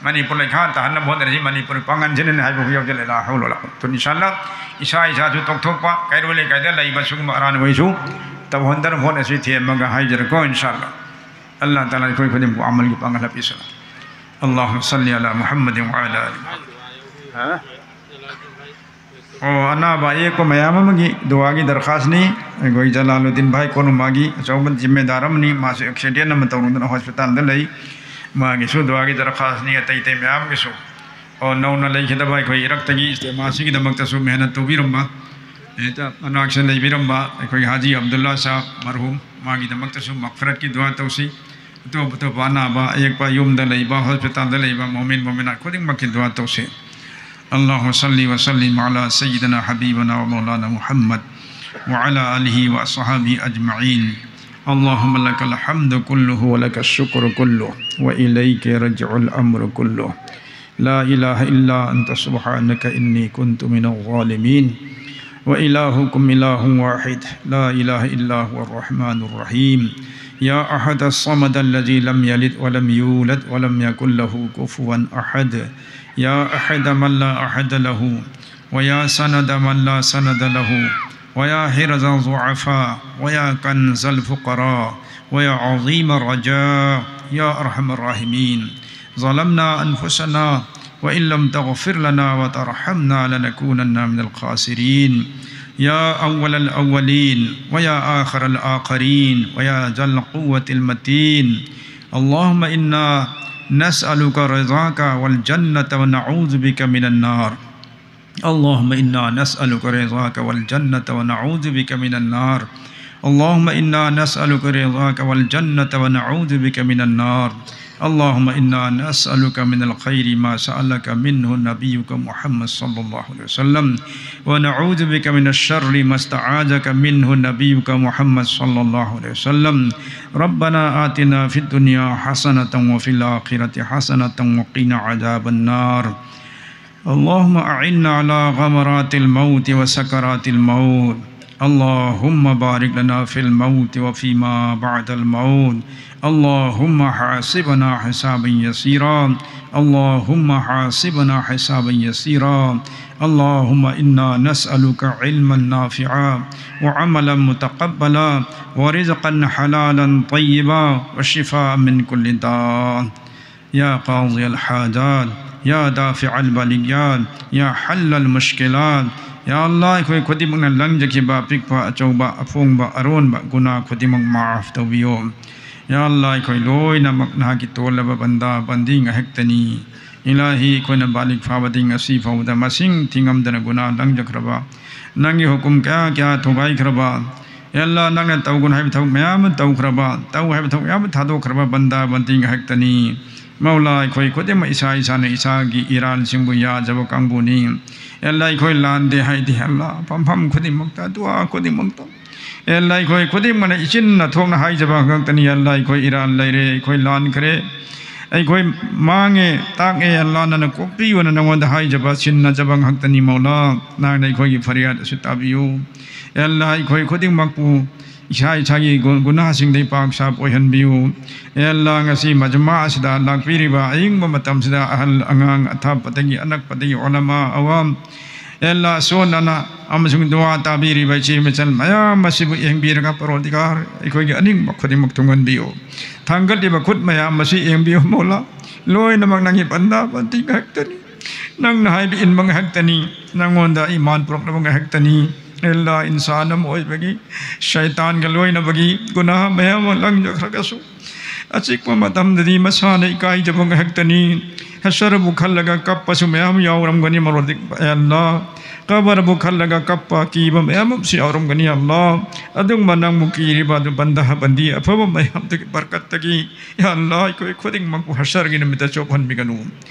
ꯃꯅꯤꯄꯨꯔ ꯂꯩꯈꯥ ꯇꯥꯍꯟꯅꯕ ꯍꯣꯠꯅꯔꯁꯤ꯫ ꯃꯅꯤꯄꯨꯔ ꯄꯥꯡꯒꯟꯁꯤꯅꯅꯤ ꯍꯥꯏꯕ ꯌꯥꯎꯖꯜꯂꯦ꯫ ꯂꯥ ꯍꯧꯂ ꯋꯥꯂꯥ ꯀꯨꯋꯥꯇ꯫ ꯏꯟꯁꯥ ꯑꯜꯂꯥ, ꯏꯁꯥ ꯏꯁꯥꯁꯨ ꯇꯧꯊꯣꯛꯄ, ꯀꯩꯔꯣꯜ ꯂꯩꯀꯥꯏꯗ ꯂꯩꯕ ꯁꯤꯒꯨꯝꯕ ꯑꯔꯥꯟꯕꯈꯩꯁꯨ ꯇꯧꯍꯟꯗꯅꯕ ꯍꯣꯠꯅꯁꯤ꯫ ꯊꯦꯝꯃꯒ ꯍꯥꯏꯖꯔꯦꯀꯣ, ꯏꯟꯁꯥ ꯑꯜꯂꯥ꯫ ꯑꯜꯂꯥꯍ ꯇꯥꯂꯥ ꯑꯩꯈꯣꯏ ꯈꯨꯗꯤꯡꯃꯛꯄꯨ ꯑꯃꯜꯒꯤ ꯄꯥꯡꯒꯜ ꯍꯥꯞꯄꯤꯁꯅꯨ꯫ اللهم صل على محمد وعلى آل محمد. ꯍꯥ? ꯑꯣ, ꯑꯅꯥꯕ ꯑꯌꯦꯛꯄ ꯃꯌꯥꯝ ꯑꯃꯒꯤ ꯗꯨꯋꯥꯒꯤ ꯗꯔꯈꯥꯁꯅꯤ꯫ ꯑꯩꯈꯣꯏ ꯖꯂꯥꯂꯨꯗꯤꯟ ꯚꯥꯏ ꯀꯣꯅꯨꯃꯥꯒꯤ ꯑꯆꯧꯕ ꯖꯤꯝꯃꯦꯗꯥꯔ ꯑꯃꯅꯤ꯫ ꯃꯥꯁꯨ ꯑꯦꯛꯁꯤꯗꯦꯟ ꯑꯃ ꯇꯧꯔꯨꯗꯅ ꯍꯣꯁꯄꯤꯇꯥꯜꯗ ꯂꯩ꯫ ꯃꯥꯒꯤꯁꯨ ꯗꯨꯋꯥꯒꯤ ꯗꯔꯈꯥꯁꯅꯤ, ꯑꯇꯩ ꯑꯇꯩ ꯃꯌꯥꯝꯒꯤꯁꯨ꯫ ꯑꯣ, ꯅꯧꯅ ꯂꯩꯈꯤꯗꯕ ꯑꯩꯈꯣꯏ ꯏꯔꯛꯇꯒꯤ ꯏꯁꯇꯦꯃꯥꯁꯤꯒꯤꯗꯃꯛꯇꯁꯨ ꯃꯦꯍꯅꯠ ꯇꯧꯕꯤꯔꯝꯕ, ꯍꯦꯛꯇ ꯃꯅꯥꯛꯁꯤꯗ ꯂꯩꯕꯤꯔꯝꯕ ꯑꯩꯈꯣꯏ ꯍꯥꯖꯤ ꯑꯕꯗꯨꯜꯂꯥ ꯁꯥꯍꯕ ꯃꯔꯍꯨꯝ, ꯃꯥꯒꯤꯗꯃꯛꯇꯁꯨ ꯃꯒꯐꯤꯔꯠꯀꯤ ꯗꯨꯋꯥ ꯇꯧꯁꯤ꯫ ꯑꯇꯣꯞ ꯑꯇꯣꯞꯄ ꯑꯅꯥꯕ ꯑꯌꯦꯛꯄ ꯌꯨꯝꯗ ꯂꯩꯕ, ꯍꯣꯁꯄꯤꯇꯥꯜꯗ ꯂꯩꯕ ꯃꯣꯃꯤꯟ ꯃꯣꯃꯤꯅꯥꯠ ꯈꯨꯗꯤꯡꯃꯛꯀꯤ ꯗꯨꯋꯥ ꯇꯧꯁꯤ꯫ اللهم صل وسلم على سيدنا حبيبنا ومولانا محمد وعلى آله وأصحابه أجمعين. اللهم لك الحمد كله ولك الشكر كله وإليك يرجع الأمر كله. لا إله إلا أنت سبحانك إني كنت من الظالمين. وإلهكم إله واحد، لا إله إلا هو الرحمن الرحيم. يا أحد الصمد الذي لم يلد ولم يولد ولم يكن له كفوا أحد. يا أحد من لا أحد له، ويا سند من لا سند له، ويا حرز الضعفاء، ويا كنز الفقراء، ويا عظيم الرجاء، يا أرحم الراحمين. ظلمنا أنفسنا وإن لم تغفر لنا وترحمنا لنكونن من الخاسرين. يا أول الأولين ويا آخر الآخرين ويا ذا القوة المتين. اللهم إنا نسألك رضاك والجنة ونعوذ بك من النار. اللهم إنا نسألك رضاك والجنة ونعوذ بك من النار. اللهم إنا نسألك رضاك والجنة ونعوذ بك من النار. اللهم إنا نسألك من الخير ما سألك منه نبيك محمد صلى الله عليه وسلم، ونعوذ بك من الشر ما استعاذك منه نبيك محمد صلى الله عليه وسلم. ربنا آتنا في الدنيا حسنة وفي الآخرة حسنة وقنا عذاب النار. اللهم أعنا على غمرات الموت وسكرات الموت. اللهم بارك لنا في الموت وفيما بعد الموت. اللهم حاسبنا حسابا يسيرا. اللهم حاسبنا حسابا يسيرا. اللهم إنا نسألك علما نافعا وعملا متقبلا ورزقا حلالا طيبا وشفاء من كل داء. يا قاضي الحاجات، يا دافع البليات، يا حل المشكلات. ꯌꯥ ꯑꯜꯂꯥꯍ, ꯑꯩꯈꯣꯏ ꯈꯨꯗꯤꯡꯃꯛꯅ ꯂꯪꯖꯈꯤꯕ ꯑꯄꯤꯛꯄ, ꯑꯆꯧꯕ, ꯑꯄꯣꯡꯕ, ꯑꯔꯣꯟꯕ ꯒꯨꯅꯥ ꯈꯨꯗꯤꯡꯃꯛ ꯃꯥꯐ ꯇꯧꯕꯤꯌꯣ꯫ ꯌꯥ ꯑꯜꯂꯥꯍ, ꯑꯩꯈꯣꯏ ꯂꯣꯏꯅꯃꯛ ꯅꯍꯥꯛꯀꯤ ꯇꯣꯜꯂꯕ ꯕꯟꯗꯥ, ꯕꯟꯗꯤ ꯉꯥꯏꯍꯥꯛꯇꯅꯤ꯫ ꯏꯂꯥꯍꯤ, ꯑꯩꯈꯣꯏꯅ ꯕꯥꯂꯤꯒ ꯐꯥꯕꯗꯤ ꯉꯁꯤ ꯐꯥꯎꯕꯗ ꯃꯁꯤꯡ ꯊꯤꯉꯝꯗꯅ ꯒꯨꯅꯥ ꯂꯪꯖꯈ꯭ꯔꯕ, ꯅꯪꯒꯤ ꯍꯨꯀꯨꯝ ꯀꯌꯥ ꯀꯌꯥ ꯊꯨꯒꯥꯏꯈ꯭ꯔꯕ, ꯌꯥ ꯑꯜꯂꯥꯍ, ꯅꯪꯅ ꯇꯧꯒꯅꯨ ꯍꯥꯏꯕ ꯊꯕꯛ ꯃꯌꯥꯝ ꯑꯃ ꯇꯧꯈ꯭ꯔꯕ, ꯇꯧ ꯍꯥꯏꯕ ꯊꯕꯛ ꯃꯌꯥꯝ ꯑꯃ ꯊꯥꯗꯣꯛꯈ꯭ꯔꯕ ꯕꯟꯗꯥ, ꯕꯟꯗꯤ ꯉꯥꯏꯍꯥꯛꯇꯅꯤ꯫ ꯃꯧꯂꯥ, ꯑꯩꯈꯣꯏ ꯈꯨꯗꯤꯡꯃꯛ ꯏꯁꯥ ꯏꯁꯥꯅ ꯏꯁꯥꯒꯤ ꯏꯔꯥꯟꯁꯤꯡꯕꯨ ꯌꯥꯖꯕ ꯀꯥꯡꯕꯨꯅꯤ꯫ ꯌꯥ ꯑꯜꯂꯥꯍ, ꯑꯩꯈꯣꯏ ꯂꯥꯟꯗꯦ ꯍꯥꯏꯗꯦ꯫ ꯌꯥ ꯑꯜꯂꯥꯍ, ꯐꯝꯐꯝ ꯈꯨꯗꯤꯡꯃꯛꯇ, ꯗꯨꯋꯥ ꯈꯨꯗꯤꯡꯃꯛꯇ, ꯌꯥ ꯑꯜꯂꯥꯍ, ꯑꯩꯈꯣꯏ ꯈꯨꯗꯤꯡꯃꯛꯅ ꯏꯆꯤꯟꯅ ꯊꯣꯛꯅ ꯍꯥꯏꯖꯕ ꯉꯥꯛꯇꯅꯤ꯫ ꯌꯥ ꯑꯜꯂꯥꯍ, ꯑꯩꯈꯣꯏ ꯏꯔꯥꯟ ꯂꯩꯔꯦ, ꯑꯩꯈꯣꯏ ꯂꯥꯟꯈ꯭ꯔꯦ, ꯑꯩꯈꯣꯏ ꯃꯥꯡꯉꯦ, ꯇꯥꯛꯑꯦ꯫ ꯌꯥ ꯑꯜꯂꯥꯍ, ꯅꯪꯅ ꯀꯣꯛꯄꯤꯌꯣꯅ ꯅꯉꯣꯟꯗ ꯍꯥꯏꯖꯕ, ꯁꯤꯟꯅꯖꯕ ꯉꯥꯛꯇꯅꯤ꯫ ꯃꯧꯂꯥ, ꯅꯍꯥꯛꯅ ꯑꯩꯈꯣꯏꯒꯤ ꯐꯔꯤꯌꯥꯗ ꯑꯁꯤ ꯇꯥꯕꯤꯌꯨ꯫ ꯌꯥ ꯑꯜꯂꯥꯍ, ꯑꯩꯈꯣꯏ ꯈꯨꯗꯤꯡꯃꯛꯄꯨ ꯏꯁꯥ ꯏꯁꯥꯒꯤ ꯒꯨ-, ꯒꯨꯅꯥꯍꯁꯤꯡꯗꯒꯤ ꯄꯥꯛ ꯁꯥꯞ ꯑꯣꯏꯍꯟꯕꯤꯌꯨ꯫ ꯌꯥ ꯑꯜꯂꯥꯍ, ꯉꯁꯤ ꯃꯖꯃꯥ ꯑꯁꯤꯗ ꯂꯥꯛꯄꯤꯔꯤꯕ ꯑꯍꯤꯡꯕ ꯃꯇꯝꯁꯤꯗ ꯑꯍꯜ, ꯑꯉꯥꯡ, ꯑꯊꯥꯞꯄꯗꯒꯤ, ꯑꯅꯛꯄꯗꯒꯤ, ꯎꯂꯃꯥ, ꯑꯋꯥꯝ, ꯌꯥ ꯑꯜꯂꯥꯍ, ꯑꯁꯣꯟ ꯑꯅꯥ ꯑꯃꯁꯨꯡ ꯗꯨꯋꯥ ꯇꯥꯕꯤꯔꯤꯕ ꯏꯆꯦ ꯃꯆꯜ ꯃꯌꯥꯝ ꯑꯁꯤꯕꯨ ꯌꯦꯡꯕꯤꯔꯒ, ꯄꯔꯣꯗꯤꯒꯥꯔ, ꯑꯩꯈꯣꯏꯒꯤ ꯑꯅꯤꯡꯕ ꯈꯨꯗꯤꯡꯃꯛ ꯊꯨꯡꯍꯟꯕꯤꯌꯨ꯫ ꯊꯥꯡꯒꯠꯂꯤꯕ ꯈꯨꯠ ꯃꯌꯥꯝ ꯑꯁꯤ ꯌꯦꯡꯕꯤꯌꯨ, ꯃꯧꯂꯥ꯫ ꯂꯣꯏꯅꯃꯛ ꯅꯪꯒꯤ ꯕꯟꯗꯥ, ꯕꯟꯗꯤ ꯉꯥꯛꯇꯅꯤ꯫ ꯅꯪꯅ ꯍꯥꯏꯕ ꯏꯟꯕ ꯉꯥꯏꯍꯥꯛꯇꯅꯤ꯫ ꯅꯪꯉꯣꯟꯗ ꯏꯃꯥꯟ ꯄꯨꯔꯛꯅꯕ ꯉꯥꯏꯍꯥꯛꯇꯅꯤ꯫ ꯌꯥ ꯑꯜꯂꯥꯍ, ꯏꯟꯁꯥꯟ ꯑꯃ ꯑꯣꯏꯕꯒꯤ, ꯁꯩꯇꯥꯟꯒ ꯂꯣꯏꯅꯕꯒꯤ ꯒꯨꯅꯥꯍ ꯃꯌꯥꯝ ꯑꯃ ꯂꯪꯖꯈ꯭ꯔꯒꯁꯨ, ꯑꯆꯤꯛꯄ ꯃꯇꯝꯗꯗꯤ ꯃꯁꯥꯅ ꯏꯀꯥꯏꯖꯕ ꯉꯥꯏꯍꯥꯛꯇꯅꯤ꯫ ꯍꯁꯔꯕꯨ ꯈꯜꯂꯒ ꯀꯞꯄꯁꯨ ꯃꯌꯥꯝ ꯌꯥꯎꯔꯝꯒꯅꯤ, ꯃꯔꯣꯗꯤ, ꯌꯥ ꯑꯜꯂꯥꯍ꯫ ꯀꯕꯔꯕꯨ ꯈꯜꯂꯒ ꯀꯞꯄ, ꯀꯤꯕ ꯃꯌꯥꯝ ꯑꯃꯁꯨ ꯌꯥꯎꯔꯝꯒꯅꯤ, ꯌꯥ ꯑꯜꯂꯥꯍ꯫ ꯑꯗꯨꯒꯨꯝꯕ ꯅꯪꯕꯨ ꯀꯤꯔꯤꯕ ꯑꯗꯨ ꯕꯟꯗꯥ, ꯕꯟꯗꯤ ꯑꯐꯕ ꯃꯌꯥꯝꯗꯨꯒꯤ ꯕꯔꯀꯠꯇꯒꯤ, ꯌꯥ ꯑꯜꯂꯥꯍ, ꯑꯩꯈꯣꯏ ꯈꯨꯗꯤꯡꯃꯛꯄꯨ ꯍꯁꯔꯒꯤ ꯅꯨꯃꯤꯠꯇ ꯆꯣꯞꯍꯟꯕꯤꯒꯅꯨ꯫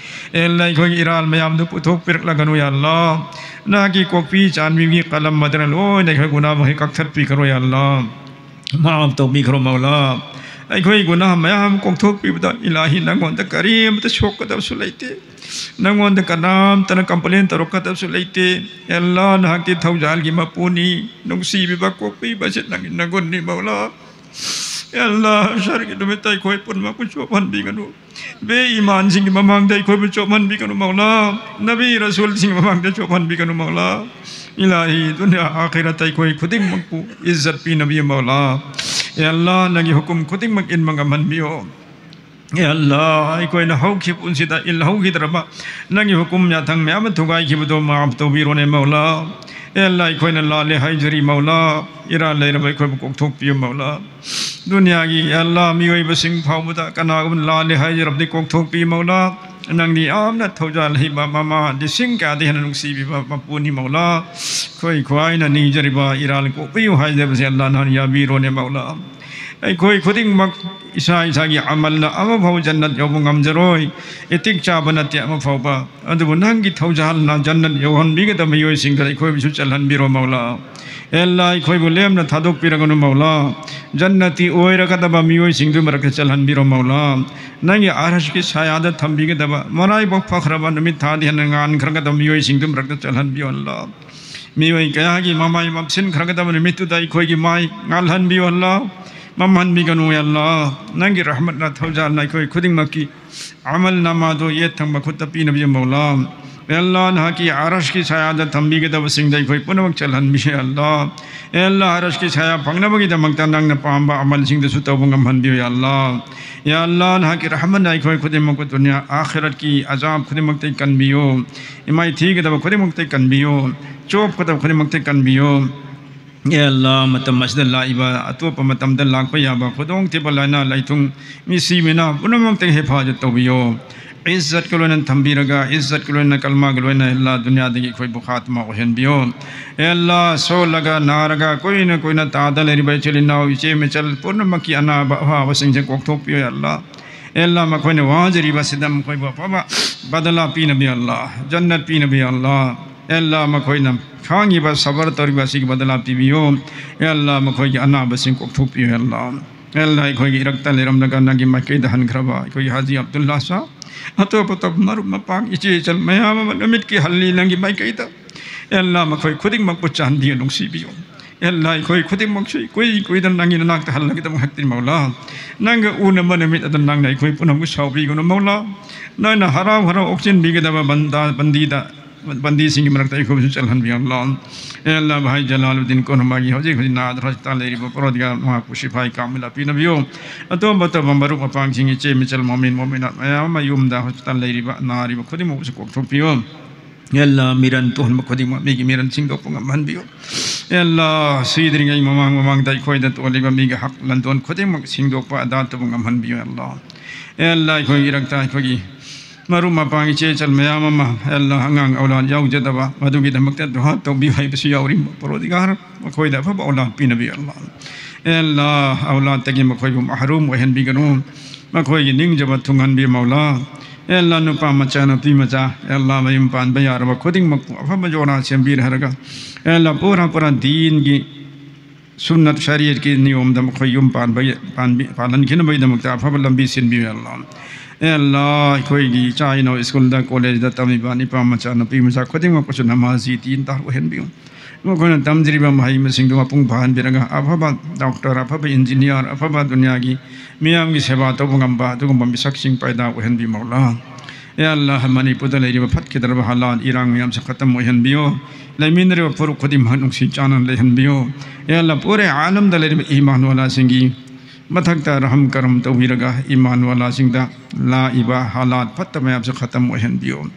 ꯌꯥ ꯑꯜꯂꯥꯍ, ꯑꯩꯈꯣꯏꯒꯤ ꯏꯔꯥꯜ ꯃꯌꯥꯝꯗꯨ ꯄꯨꯊꯣꯛꯄꯤꯔꯛꯂꯒꯅꯨ, ꯌꯥ ꯑꯜꯂꯥꯍ꯫ ꯅꯍꯥꯛꯀꯤ ꯀꯣꯛꯄꯤ ꯆꯥꯟꯕꯤꯒꯤ ꯀꯂꯝ ꯑꯗꯨꯅ ꯂꯣꯏꯅ ꯑꯩꯈꯣꯏ ꯒꯨꯅꯥ ꯃꯈꯩ ꯀꯛꯊꯠꯄꯤꯈ꯭ꯔꯣ, ꯌꯥ ꯑꯜꯂꯥꯍ꯫ ꯃꯥꯐ ꯇꯧꯕꯤꯈ꯭ꯔꯣ, ꯃꯧꯂꯥ꯫ ꯑꯩꯈꯣꯏ ꯒꯨꯅꯥꯍ ꯃꯌꯥꯝ ꯀꯣꯛꯊꯣꯛꯄꯤꯕꯗ, ꯏꯂꯥꯍꯤ, ꯅꯪꯉꯣꯟꯗ ꯀꯔꯤꯝꯇ ꯁꯣꯛꯀꯗꯕꯁꯨ ꯂꯩꯇꯦ, ꯅꯪꯉꯣꯟꯗ ꯀꯅꯥꯝꯇꯅ complain ꯇꯧꯔꯛꯀꯗꯕꯁꯨ ꯂꯩꯇꯦ꯫ ꯑꯦ ꯑꯜꯂꯥ, ꯅꯍꯥꯛꯇꯤ ꯊꯧꯖꯥꯜꯒꯤ ꯃꯄꯨꯅꯤ, ꯅꯨꯡꯁꯤꯕꯤꯕ ꯀꯣꯛꯄꯤꯕꯁꯤ ꯅꯪꯒꯤ ꯅꯒꯨꯟꯅꯤ ꯃꯧꯂꯥ꯫ ꯑꯦ ꯑꯜꯂꯥ, ꯍꯁꯔꯒꯤ ꯅꯨꯃꯤꯠꯇ ꯑꯩꯈꯣꯏ ꯄꯨꯝꯅꯃꯛꯄꯨ ꯆꯣꯞꯍꯟꯕꯤꯒꯅꯨ꯫ ꯕꯦ ꯏꯃꯥꯟꯁꯤꯡꯒꯤ ꯃꯃꯥꯡꯗ ꯑꯩꯈꯣꯏꯕꯨ ꯆꯣꯞꯍꯟꯕꯤꯒꯅꯨ ꯃꯧꯂꯥ꯫ ꯅꯕꯤ ꯔꯁꯨꯜꯁꯤꯡꯒꯤ ꯃꯃꯥꯡꯗ ꯆꯣꯞꯍꯟꯕꯤꯒꯅꯨ ꯃꯧꯂꯥ꯫ ꯏꯂꯥꯍꯤ, ꯗꯨꯅꯤꯌꯥ ꯑꯥꯈꯤꯔꯠꯇ ꯑꯩꯈꯣꯏ ꯈꯨꯗꯤꯡꯃꯛꯄꯨ ꯏꯖꯠ ꯄꯤꯅꯕꯤꯌꯨ ꯃꯧꯂꯥ꯫ ꯑꯦ ꯑꯜꯂꯥ, ꯅꯪꯒꯤ ꯍꯨꯀꯨꯝ ꯈꯨꯗꯤꯡꯃꯛ ꯏꯟꯕ ꯉꯝꯍꯟꯕꯤꯌꯣ꯫ ꯑꯦ ꯑꯜꯂꯥ, ꯑꯩꯈꯣꯏꯅ ꯍꯧꯈꯤꯕ ꯄꯨꯟꯁꯤꯗ ꯏꯜꯍꯧꯈꯤꯗ꯭ꯔꯕ ꯅꯪꯒꯤ ꯍꯨꯀꯨꯝ ꯌꯥꯊꯪ ꯃꯌꯥꯝ ꯑꯃ ꯊꯨꯒꯥꯏꯈꯤꯕꯗꯣ ꯃꯥꯐ ꯇꯧꯕꯤꯔꯣꯅꯦ ꯃꯧꯂꯥ꯫ ꯑꯦ ꯑꯜꯂꯥ, ꯑꯩꯈꯣꯏꯅ ꯂꯥꯜꯂꯦ ꯍꯥꯏꯖꯔꯤ ꯃꯧꯂꯥ꯫ ꯏꯔꯥꯜ ꯂꯩꯔꯕ ꯑꯩꯈꯣꯏꯕꯨ ꯀꯣꯛꯊꯣꯛꯄꯤꯌꯨ ꯃꯧꯂꯥ꯫ ꯗꯨꯅꯤꯌꯥꯒꯤ, ꯑꯦ ꯑꯜꯂꯥ, ꯃꯤꯑꯣꯏꯕꯁꯤꯡ ꯐꯥꯎꯕꯗ ꯀꯅꯥꯒꯨꯝꯕ ꯂꯥꯜꯂꯦ ꯍꯥꯏꯖꯔꯕꯗꯤ ꯀꯣꯛꯊꯣꯛꯄꯤꯌꯨ ꯃꯧꯂꯥ꯫ ꯅꯪꯗꯤ ꯌꯥꯝꯅ ꯊꯧꯖꯥꯜ ꯍꯩꯕ, ꯃꯃꯥ ꯂꯤꯁꯤꯡ ꯀꯌꯥꯗ ꯍꯦꯟꯅ ꯅꯨꯡꯁꯤꯕꯤꯕ ꯃꯄꯨꯅꯤ ꯃꯧꯂꯥ꯫ ꯑꯩꯈꯣꯏ ꯈ꯭ꯋꯥꯏꯅ ꯅꯤꯖꯔꯤꯕ ꯏꯔꯥꯜ ꯀꯣꯛꯄꯤꯌꯨ ꯍꯥꯏꯖꯕꯁꯦ ꯑꯜꯂꯥ ꯅꯍꯥꯟ ꯌꯥꯕꯤꯔꯣꯅꯦ ꯃꯧꯂꯥ꯫ ꯑꯩꯈꯣꯏ ꯈꯨꯗꯤꯡꯃꯛ ꯏꯁꯥ ꯏꯁꯥꯒꯤ ꯑꯃꯜꯅ ꯑꯃꯐꯥꯎ ꯖꯟꯅꯠ ꯌꯧꯕ ꯉꯝꯖꯔꯣꯏ꯫ ꯏꯇꯤꯛ ꯆꯥꯕ ꯅꯠꯇꯦ ꯑꯃꯐꯥꯎꯕ꯫ ꯑꯗꯨꯕꯨ ꯅꯪꯒꯤ ꯊꯧꯖꯥꯜꯅ ꯖꯟꯅꯠ ꯌꯧꯍꯟꯕꯤꯒꯗꯕ ꯃꯤꯑꯣꯏꯁꯤꯡꯗ ꯑꯩꯈꯣꯏꯕꯨꯁꯨ ꯆꯜꯍꯟꯕꯤꯔꯣ ꯃꯧꯂꯥ꯫ ꯑꯦ ꯑꯜꯂꯥ, ꯑꯩꯈꯣꯏꯕꯨ ꯂꯦꯝꯅ ꯊꯥꯗꯣꯛꯄꯤꯔꯒꯅꯨ ꯃꯧꯂꯥ꯫ ꯖꯟꯅꯇꯤ ꯑꯣꯏꯔꯒꯗꯕ ꯃꯤꯑꯣꯏꯁꯤꯡꯗꯨ ꯃꯔꯛꯇ ꯆꯜꯍꯟꯕꯤꯔꯣ ꯃꯧꯂꯥ꯫ ꯅꯪꯒꯤ ꯑꯔꯁꯀꯤ ꯁꯥꯌꯥꯗ ꯊꯝꯕꯤꯒꯗꯕ ꯃꯔꯥꯏꯕꯛ ꯐꯈ꯭ꯔꯕ ꯅꯨꯃꯤꯠ ꯊꯥꯗꯤ ꯍꯦꯟꯅ ꯉꯥꯟꯈ꯭ꯔꯒꯗꯕ ꯃꯤꯑꯣꯏꯁꯤꯡꯗꯨ ꯃꯔꯛꯇ ꯆꯜꯍꯟꯕꯤꯌꯣ ꯑꯜꯂꯥ꯫ ꯃꯤꯑꯣꯏ ꯀꯌꯥꯒꯤ ꯃꯃꯥꯏ ꯃꯝꯁꯤꯟꯈ꯭ꯔꯒꯗꯕ ꯅꯨꯃꯤꯠꯇꯨꯗ ꯑꯩꯈꯣꯏꯒꯤ ꯃꯥꯏ ꯉꯥꯜꯍꯟꯕꯤꯌꯨ ꯑꯜꯂꯥ꯫ ꯃꯝꯍꯟꯕꯤꯒꯅꯨ ꯑꯜꯂꯥ꯫ ꯅꯪꯒꯤ ꯔꯍꯃꯠꯅ ꯊꯧꯖꯥꯜꯅ ꯑꯩꯈꯣꯏ ꯈꯨꯗꯤꯡꯃꯛꯀꯤ ꯑꯃꯜ ꯅꯃꯥꯗꯨ ꯌꯦꯠ ꯊꯪꯕ ꯈꯨꯠꯇ ꯄꯤꯅꯕꯤꯌꯨ ꯃꯧꯂꯥ꯫ ꯑꯜꯂꯥ, ꯅꯍꯥꯛꯀꯤ ꯑꯔꯁꯀꯤ ꯁꯥꯌꯥꯗ ꯊꯝꯕꯤꯒꯗꯕꯁꯤꯡꯗ ꯑꯩꯈꯣꯏ ꯄꯨꯝꯅꯃꯛ ꯆꯜꯍꯟꯕꯤꯌꯨ ꯑꯜꯂꯥ꯫ ꯑꯜꯂꯥ, ꯑꯔꯁꯀꯤ ꯁꯥꯌꯥ ꯐꯪꯅꯕꯒꯤꯗꯃꯛꯇ ꯅꯪꯅ ꯄꯥꯝꯕ ꯑꯃꯜꯁꯤꯡꯗꯨꯁꯨ ꯇꯧꯕ ꯉꯝꯍꯟꯕꯤꯌꯨ ꯑꯜꯂꯥ꯫ ꯑꯜꯂꯥ, ꯅꯍꯥꯛꯀꯤ ꯔꯍꯃꯠꯅ ꯑꯩꯈꯣꯏ ꯈꯨꯗꯤꯡꯃꯛꯄꯨ ꯗꯨꯅꯤꯌꯥ ꯑꯥꯈꯤꯔꯠꯀꯤ ꯑꯖꯥꯕ ꯈꯨꯗꯤꯡꯃꯛꯇꯒꯤ ꯀꯟꯕꯤꯌꯨ꯫ ꯏꯃꯥꯏ ꯊꯤꯒꯗꯕ ꯈꯨꯗꯤꯡꯃꯛꯇꯒꯤ ꯀꯟꯕꯤꯌꯨ꯫ ꯆꯣꯞꯀꯗꯕ ꯈꯨꯗꯤꯡꯃꯛꯇꯒꯤ ꯀꯟꯕꯤꯌꯨ꯫ ꯑꯦ ꯑꯜꯂꯥ, ꯃꯇꯝ ꯑꯁꯤꯗ ꯂꯥꯛꯏꯕ, ꯑꯇꯣꯞꯄ ꯃꯇꯝꯗ ꯂꯥꯛꯄ ꯌꯥꯕ ꯈꯨꯗꯣꯡꯊꯤꯕ, ꯂꯥꯏꯅꯥ ꯂꯥꯏꯊꯨꯡ, ꯃꯤꯁꯤ ꯃꯤꯅꯥ ꯄꯨꯝꯅꯃꯛꯇꯒꯤ ꯍꯤꯐꯥꯖꯠ ꯇꯧꯕꯤꯌꯣ꯫ ꯏꯖꯠꯀ ꯂꯣꯏꯅꯅ ꯊꯝꯕꯤꯔꯒ, ꯏꯖꯠꯀ ꯂꯣꯏꯅꯅ, ꯀꯜꯃꯥꯒ ꯂꯣꯏꯅꯅ, ꯑꯦ ꯑꯜꯂꯥ, ꯗꯨꯅꯤꯌꯥꯗꯒꯤ ꯑꯩꯈꯣꯏꯕꯨ ꯈꯥꯇꯃꯥ ꯑꯣꯏꯍꯟꯕꯤꯌꯣ꯫ ꯑꯦ ꯑꯜꯂꯥ, ꯁꯣꯜꯂꯒ ꯅꯥꯔꯒ ꯀꯨꯏꯅ ꯀꯨꯏꯅ ꯇꯥꯗ ꯂꯩꯔꯤꯕ ꯏꯆꯤꯜ ꯏꯅꯥꯎ, ꯏꯆꯦ ꯃꯆꯜ ꯄꯨꯝꯅꯃꯛꯀꯤ ꯑꯅꯥꯕ ꯑꯐꯕꯁꯤꯡꯁꯦ ꯀꯣꯛꯊꯣꯛꯄꯤꯌꯣ, ꯑꯦ ꯑꯜꯂꯥ꯫ ꯑꯦ ꯑꯜꯂꯥ, ꯃꯈꯣꯏꯅ ꯋꯥꯖꯔꯤꯕ ꯑꯁꯤꯗ ꯃꯈꯣꯏꯕꯨ ꯑꯐꯕ ꯕꯗꯂꯥ ꯄꯤꯅꯕꯤꯌꯨ, ꯑꯦ ꯑꯜꯂꯥ꯫ ꯖꯟꯅꯠ ꯄꯤꯅꯕꯤꯌꯨ, ꯑꯦ ꯑꯜꯂꯥ꯫ ꯑꯦ ꯑꯜꯂꯥ, ꯃꯈꯣꯏꯅ ꯈꯥꯡꯉꯤꯕ, ꯁꯕꯔ ꯇꯧꯔꯤꯕ ꯑꯁꯤꯒꯤ ꯕꯗꯂꯥ ꯄꯤꯕꯤꯌꯨ꯫ ꯑꯦ ꯑꯜꯂꯥ, ꯃꯈꯣꯏꯒꯤ ꯑꯅꯥꯕꯁꯤꯡ ꯀꯣꯛꯊꯣꯛꯄꯤꯌꯨ, ꯑꯦ ꯑꯜꯂꯥ꯫ ꯑꯦ ꯑꯜꯂꯥ, ꯑꯩꯈꯣꯏꯒꯤ ꯏꯔꯛꯇ ꯂꯩꯔꯝꯂꯒ ꯅꯪꯒꯤ ꯃꯥꯏꯀꯩꯗ ꯍꯟꯈ꯭ꯔꯕ ꯑꯩꯈꯣꯏꯒꯤ ꯍꯥꯖꯤ ꯑꯕꯗꯨꯜꯂꯥ ꯁꯥꯍ, ꯑꯇꯣꯞ ꯑꯇꯣꯞꯄ ꯃꯔꯨꯞ ꯃꯄꯥꯡ, ꯏꯆꯦ ꯏꯆꯜ ꯃꯌꯥꯝ ꯑꯃ ꯅꯨꯃꯤꯠꯀꯤ ꯍꯜꯂꯤ ꯅꯪꯒꯤ ꯃꯥꯏꯀꯩꯗ꯫ ꯑꯦ ꯑꯜꯂꯥ, ꯃꯈꯣꯏ ꯈꯨꯗꯤꯡꯃꯛꯄꯨ ꯆꯥꯟꯕꯤꯌꯨ, ꯅꯨꯡꯁꯤꯕꯤꯌꯨ꯫ ꯑꯦ ꯑꯜꯂꯥ, ꯑꯩꯈꯣꯏ ꯈꯨꯗꯤꯡꯃꯛꯁꯨ ꯏꯀꯨꯏ ꯀꯨꯏꯗꯅ ꯅꯪꯒꯤ ꯅꯅꯥꯛꯇ ꯍꯜꯂꯒꯗꯕ ꯉꯥꯛꯇꯅꯤ ꯃꯧꯂꯥ꯫ ꯅꯪꯒ ꯎꯅꯕ ꯅꯨꯃꯤꯠ ꯑꯗꯨ ꯅꯪꯅ ꯑꯩꯈꯣꯏ ꯄꯨꯝꯅꯃꯛꯄꯨ ꯁꯥꯎꯕꯤꯒꯅꯨ ꯃꯧꯂꯥ꯫ ꯅꯪꯅ ꯍꯔꯥꯎ ꯍꯔꯥꯎ ꯑꯣꯛꯆꯤꯟꯕꯤꯒꯗꯕ ꯕꯟꯗꯥ, ꯕꯟꯗꯤꯗ, ꯕꯟꯗꯤꯁꯤꯡꯒꯤ ꯃꯔꯛꯇ ꯑꯩꯈꯣꯏꯕꯨꯁꯨ ꯆꯜꯍꯟꯕꯤꯌꯨ ꯑꯜꯂꯥ꯫ ꯑꯦ ꯑꯜꯂꯥ, ꯚꯥꯏ ꯖꯂꯥꯂꯨꯗꯤꯟ ꯀꯣꯍꯔꯃꯥꯒꯤ ꯍꯧꯖꯤꯛ ꯍꯧꯖꯤꯛ ꯅꯥꯗꯅ ꯍꯣꯁꯄꯤꯇꯥꯜ ꯂꯩꯔꯤꯕ ꯄꯔꯣꯗꯤꯒꯥꯔ, ꯃꯍꯥꯛꯄꯨ ꯁꯤꯐꯥꯏ ꯀꯥꯃꯤꯂꯥ ꯄꯤꯅꯕꯤꯌꯨ꯫ ꯑꯇꯣꯞ ꯑꯇꯣꯞꯄ ꯃꯔꯨꯞ ꯃꯄꯥꯡꯁꯤꯡ, ꯏꯆꯦ ꯃꯆꯜ ꯃꯣꯃꯤꯟ ꯃꯣꯃꯤꯅꯥꯠ ꯃꯌꯥꯝ ꯑꯃ ꯌꯨꯝꯗ ꯍꯣꯁꯄꯤꯇꯥꯜ ꯂꯩꯔꯤꯕ, ꯅꯥꯔꯤꯕ ꯈꯨꯗꯤꯡꯃꯛꯄꯨꯁꯨ ꯀꯣꯛꯊꯣꯛꯄꯤꯌꯨ꯫ ꯑꯦ ꯑꯜꯂꯥ, ꯃꯤꯔꯟ ꯇꯨꯍꯟꯕ ꯈꯨꯗꯤꯡꯃꯛ ꯃꯤꯒꯤ ꯃꯤꯔꯟ ꯁꯤꯡꯗꯣꯛꯄ ꯉꯝꯍꯟꯕꯤꯌꯨ꯫ ꯑꯦ ꯑꯜꯂꯥ, ꯁꯤꯗ꯭ꯔꯤꯉꯩ ꯃꯃꯥꯡ ꯃꯃꯥꯡꯗ ꯑꯩꯈꯣꯏꯗ ꯇꯣꯜꯂꯤꯕ ꯃꯤꯒꯤ ꯍꯛ ꯂꯟꯗꯣꯟ ꯈꯨꯗꯤꯡꯃꯛ ꯁꯤꯡꯗꯣꯛꯄ ꯑꯗꯥ ꯇꯧꯕ ꯉꯝꯍꯟꯕꯤꯌꯨ ꯑꯜꯂꯥ꯫ ꯑꯦ ꯑꯜꯂꯥ, ꯑꯩꯈꯣꯏꯒꯤ ꯏꯔꯛꯇ ꯑꯩꯈꯣꯏꯒꯤ ꯃꯔꯨꯞ ꯃꯄꯥꯡ ꯏꯆꯦ ꯏꯆꯜ ꯃꯌꯥꯝ ꯑꯃ, ꯑꯦ ꯑꯜꯂꯥ, ꯑꯉꯥꯡ ꯑꯧꯂꯥꯗ ꯌꯥꯎꯖꯗꯕ, ꯃꯗꯨꯒꯤꯗꯃꯛꯇ ꯗꯨꯍꯥ ꯇꯧꯕꯤꯌꯨ ꯍꯥꯏꯕꯁꯨ ꯌꯥꯎꯔꯤ꯫ ꯄꯔꯣꯗꯤꯒꯥꯔ, ꯃꯈꯣꯏꯗ ꯑꯐꯕ ꯑꯧꯂꯥꯗ ꯄꯤꯅꯕꯤꯌꯨ ꯑꯜꯂꯥ꯫ ꯑꯦ ꯑꯜꯂꯥ, ꯑꯧꯂꯥꯗꯇꯒꯤ ꯃꯈꯣꯏꯕꯨ ꯃꯍꯔꯨꯝ ꯑꯣꯏꯍꯟꯕꯤꯒꯅꯨ꯫ ꯃꯈꯣꯏꯒꯤ ꯅꯤꯡꯖꯕ ꯊꯨꯡꯍꯟꯕꯤꯌꯨ ꯃꯧꯂꯥ꯫ ꯑꯦ ꯑꯜꯂꯥ, ꯅꯨꯄꯥ ꯃꯆꯥ, ꯅꯨꯄꯤ ꯃꯆꯥ, ꯑꯦ ꯑꯜꯂꯥ, ꯃꯌꯨꯝ ꯄꯥꯟꯕ ꯌꯥꯔꯕ ꯈꯨꯗꯤꯡꯃꯛꯄꯨ ꯑꯐꯕ ꯖꯣꯔꯥ ꯁꯦꯝꯕꯤꯔꯦ ꯍꯥꯏꯔꯒ, ꯑꯦ ꯑꯜꯂꯥ, ꯄꯨꯔꯥ ꯄꯨꯔꯥ ꯗꯤꯟꯒꯤ ꯁꯨꯟꯅꯠ ꯁꯔꯤꯌꯠꯀꯤ ꯅꯤꯌꯣꯝꯗ ꯃꯈꯣꯏ ꯌꯨꯝ ꯄꯥꯟꯕ, ꯄꯥꯟꯕꯤ-, ꯄꯥꯜꯍꯟꯈꯤꯅꯕꯒꯤꯗꯃꯛꯇ ꯑꯐꯕ ꯂꯝꯕꯤ ꯁꯤꯟꯕꯤꯌꯨ ꯑꯜꯂꯥ꯫ ꯑꯦ ꯑꯜꯂꯥ, ꯑꯩꯈꯣꯏꯒꯤ ꯏꯆꯥ ꯏꯅꯥꯎ ꯁ꯭ꯀꯨꯜꯗ, ꯀꯣꯂꯦꯖꯇ ꯇꯝꯃꯤꯕ ꯅꯨꯄꯥ ꯃꯆꯥ, ꯅꯨꯄꯤ ꯃꯆꯥ ꯈꯨꯗꯤꯡꯃꯛꯄꯨꯁꯨ ꯅꯃꯥꯖꯤ ꯗꯤꯟꯗꯥꯔ ꯑꯣꯏꯍꯟꯕꯤꯌꯨ꯫ ꯃꯈꯣꯏꯅ ꯇꯝꯖꯔꯤꯕ ꯃꯍꯩ ꯃꯁꯤꯡꯗꯨ ꯃꯄꯨꯡ ꯐꯥꯍꯟꯕꯤꯔꯒ, ꯑꯐꯕ ꯗꯣꯛꯇꯔ, ꯑꯐꯕ ꯏꯟꯖꯤꯅꯤꯌꯥꯔ, ꯑꯐꯕ ꯗꯨꯅꯤꯌꯥꯒꯤ ꯃꯤꯌꯥꯝꯒꯤ ꯁꯦꯕꯥ ꯇꯧꯕ ꯉꯝꯕ ꯑꯗꯨꯒꯨꯝꯕ ꯃꯤꯁꯛꯁꯤꯡ ꯄꯥꯏꯗꯥ ꯑꯣꯏꯍꯟꯕꯤꯌꯨ ꯃꯧꯂꯥ꯫ ꯑꯦ ꯑꯜꯂꯥ, ꯃꯅꯤꯄꯨꯔꯗ ꯂꯩꯔꯤꯕ ꯐꯠꯈꯤꯗ꯭ꯔꯕ ꯍꯥꯂꯥꯠ, ꯏꯔꯥꯡ ꯃꯌꯥꯝꯁꯦ ꯈꯇꯝ ꯑꯣꯏꯍꯟꯕꯤꯌꯨ꯫ ꯂꯩꯃꯤꯟꯅꯔꯤꯕ ꯐꯨꯔꯨꯞ ꯈꯨꯗꯤꯡꯃꯛ ꯅꯨꯡꯁꯤ ꯆꯥꯟꯅꯅ ꯂꯩꯍꯟꯕꯤꯌꯨ꯫ ꯑꯦ ꯑꯜꯂꯥ, ꯄꯨꯔꯦ ꯑꯥꯂꯝꯗ ꯂꯩꯔꯤꯕ ꯏꯃꯥꯟ ꯋꯥꯂꯥꯁꯤꯡꯒꯤ ꯃꯊꯛꯇ ꯔꯍꯝ ꯀꯔꯝ ꯇꯧꯕꯤꯔꯒ, ꯏꯃꯥꯟ ꯋꯥꯂꯥꯁꯤꯡꯗ ꯂꯥꯛꯏꯕ ꯍꯥꯂꯥꯠ ꯐꯠꯇꯕ ꯃꯌꯥꯝꯁꯦ ꯈꯇꯝ ꯑꯣꯏꯍꯟꯕꯤꯌꯨ꯫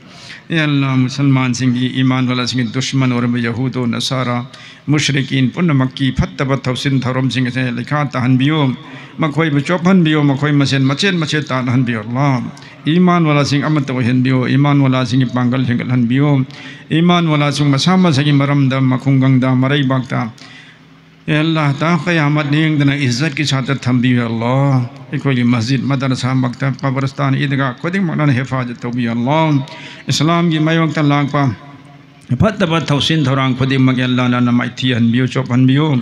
ꯑꯦ ꯑꯜꯂꯥ, ꯃꯨꯁꯜꯃꯥꯟꯁꯤꯡꯒꯤ, ꯏꯃꯥꯟ ꯋꯥꯂꯥꯁꯤꯡꯒꯤ ꯗꯨꯁꯃꯟ ꯑꯣꯏꯔꯕ ꯌꯍꯨꯗꯣ ꯅꯁꯥꯔꯥ, ꯃꯨꯁ꯭ꯔꯤꯀꯤꯟ ꯄꯨꯝꯅꯃꯛꯀꯤ ꯐꯠꯇꯕ ꯊꯧꯁꯤꯟ ꯊꯧꯔꯝꯁꯤꯡ ꯑꯁꯦ ꯂꯩꯈꯥ ꯇꯥꯍꯟꯕꯤꯌꯨ꯫ ꯃꯈꯣꯏꯕꯨ ꯆꯣꯞꯍꯟꯕꯤꯌꯨ, ꯃꯈꯣꯏ ꯃꯁꯦꯟ ꯃꯆꯦꯠ ꯃꯆꯦꯠ ꯇꯥꯅꯍꯟꯕꯤꯌꯨ ꯑꯜꯂꯥ꯫ ꯏꯃꯥꯟ ꯋꯥꯂꯥꯁꯤꯡ ꯑꯃꯠꯇ ꯑꯣꯏꯍꯟꯕꯤꯌꯨ, ꯏꯃꯥꯟ ꯋꯥꯂꯥꯁꯤꯡꯒꯤ ꯄꯥꯡꯒꯜ ꯍꯦꯟꯒꯠꯍꯟꯕꯤꯌꯨ꯫ ꯏꯃꯥꯟ ꯋꯥꯂꯥꯁꯤꯡ ꯃꯁꯥ ꯃꯁꯥꯒꯤ ꯃꯔꯝꯗ, ꯃꯈꯨꯡꯒꯪꯗ, ꯃꯔꯩꯕꯥꯛꯇ, ꯑꯦ ꯑꯜꯂꯥ, ꯇꯥ ꯀꯌꯥꯃꯠ ꯂꯦꯡꯗꯅ ꯏꯖꯠꯀꯤ ꯁꯥꯠꯇ ꯊꯝꯕꯤꯌꯨ ꯑꯜꯂꯥ꯫ ꯑꯩꯈꯣꯏꯒꯤ ꯃꯁꯖꯤꯗ, ꯃꯗꯔꯁꯥ, ꯃꯛꯇꯕ, ꯀꯕꯔꯁꯇꯥꯟ, ꯏꯗꯒꯥ ꯈꯨꯗꯤꯡꯃꯛ ꯅꯪꯅ ꯍꯤꯐꯥꯖꯠ ꯇꯧꯕꯤꯌꯨ ꯑꯜꯂꯥ꯫ ꯏꯁꯂꯥꯝꯒꯤ ꯃꯥꯌꯣꯛꯇ ꯂꯥꯛꯄ ꯐꯠꯇꯕ ꯊꯧꯁꯤꯟ ꯊꯧꯔꯥꯡ ꯈꯨꯗꯤꯡꯃꯛ ꯑꯜꯂꯥ ꯅꯪꯅ ꯃꯥꯏꯊꯤꯍꯟꯕꯤꯌꯨ, ꯆꯣꯞꯍꯟꯕꯤꯌꯨ,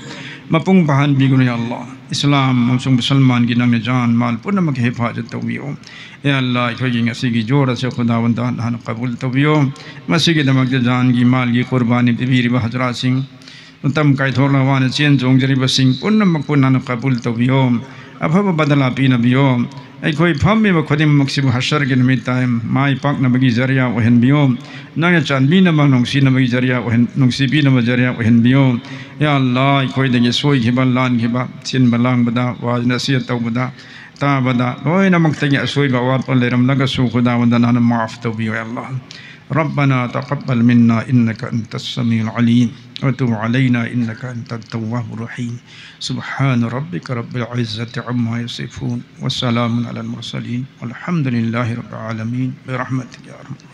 ꯃꯄꯨꯡ ꯐꯥꯍꯟꯕꯤꯒꯅꯨ ꯑꯜꯂꯥ꯫ ꯏꯁꯂꯥꯝ ꯑꯃꯁꯨꯡ ꯃꯨꯁꯜꯃꯥꯟꯒꯤ ꯅꯪꯅ ꯖꯥꯟ ꯃꯥꯜ ꯄꯨꯝꯅꯃꯛꯀꯤ ꯍꯤꯐꯥꯖꯠ ꯇꯧꯕꯤꯌꯨ꯫ ꯑꯦ ꯑꯜꯂꯥ, ꯑꯩꯈꯣꯏꯒꯤ ꯉꯁꯤꯒꯤ ꯖꯣꯔ ꯑꯁꯤ ꯈꯨꯗꯥꯋꯟꯗ ꯅꯍꯥꯛꯅ ꯀꯕꯨꯜ ꯇꯧꯕꯤꯌꯨ꯫ ꯃꯁꯤꯒꯤꯗꯃꯛꯇ ꯖꯥꯟꯒꯤ ꯃꯥꯜꯒꯤ ꯀꯨꯔꯕꯥꯅꯤ ꯄꯤꯕꯤꯔꯤꯕ ꯍꯖꯔꯥꯠꯁꯤꯡ, ꯃꯇꯝ ꯀꯥꯏꯊꯣꯛꯂꯒ ꯋꯥꯅ ꯆꯦꯟ ꯆꯣꯡꯖꯔꯤꯕꯁꯤꯡ ꯄꯨꯝꯅꯃꯛꯄꯨ ꯅꯍꯥꯛꯅ ꯀꯕꯨꯜ ꯇꯧꯕꯤꯌꯨ꯫ ꯑꯐꯕ ꯕꯗꯂꯥ ꯄꯤꯅꯕꯤꯌꯨ꯫ ꯑꯩꯈꯣꯏ ꯐꯝꯃꯤꯕ ꯈꯨꯗꯤꯡꯃꯛꯁꯤꯕꯨ ꯍꯁꯔꯒꯤ ꯅꯨꯃꯤꯠꯇ ꯃꯥꯏ ꯄꯥꯛꯅꯕꯒꯤ ꯖꯔꯤꯌꯥ ꯑꯣꯏꯍꯟꯕꯤꯌꯨ꯫ ꯅꯪꯅ ꯆꯥꯟꯕꯤꯅꯕ, ꯅꯨꯡꯁꯤꯅꯕꯒꯤ ꯖꯔꯤꯌꯥ ꯑꯣꯏꯍꯟ-, ꯅꯨꯡꯁꯤꯕꯤꯅꯕ ꯖꯔꯤꯌꯥ ꯑꯣꯏꯍꯟꯕꯤꯌꯨ꯫ ꯌꯥ ꯑꯜꯂꯥ, ꯑꯩꯈꯣꯏꯗꯒꯤ ꯁꯣꯏꯈꯤꯕ, ꯂꯥꯟꯈꯤꯕ, ꯁꯤꯟꯕ ꯂꯥꯡꯕꯗ, ꯋꯥꯖ ꯅꯁꯤꯍꯠ ꯇꯧꯕꯗ, ꯇꯥꯕꯗ, ꯂꯣꯏꯅꯃꯛꯇꯒꯤ ꯑꯁꯣꯏꯕ ꯑꯋꯥꯠꯄ ꯂꯩꯔꯝꯂꯒꯁꯨ ꯈꯨꯗꯥꯋꯟꯗ ꯅꯍꯥꯛꯅ ꯃꯥꯐ ꯇꯧꯕꯤꯌꯨ, ꯌꯥ ꯑꯜꯂꯥ꯫ ربنا تقبل منا إنك أنت السميع العليم وتب علينا إنك أنت التواب الرحيم. سبحان ربك رب العزة عما يصفون وسلام على المرسلين والحمد لله رب العالمين برحمتك يا أرحم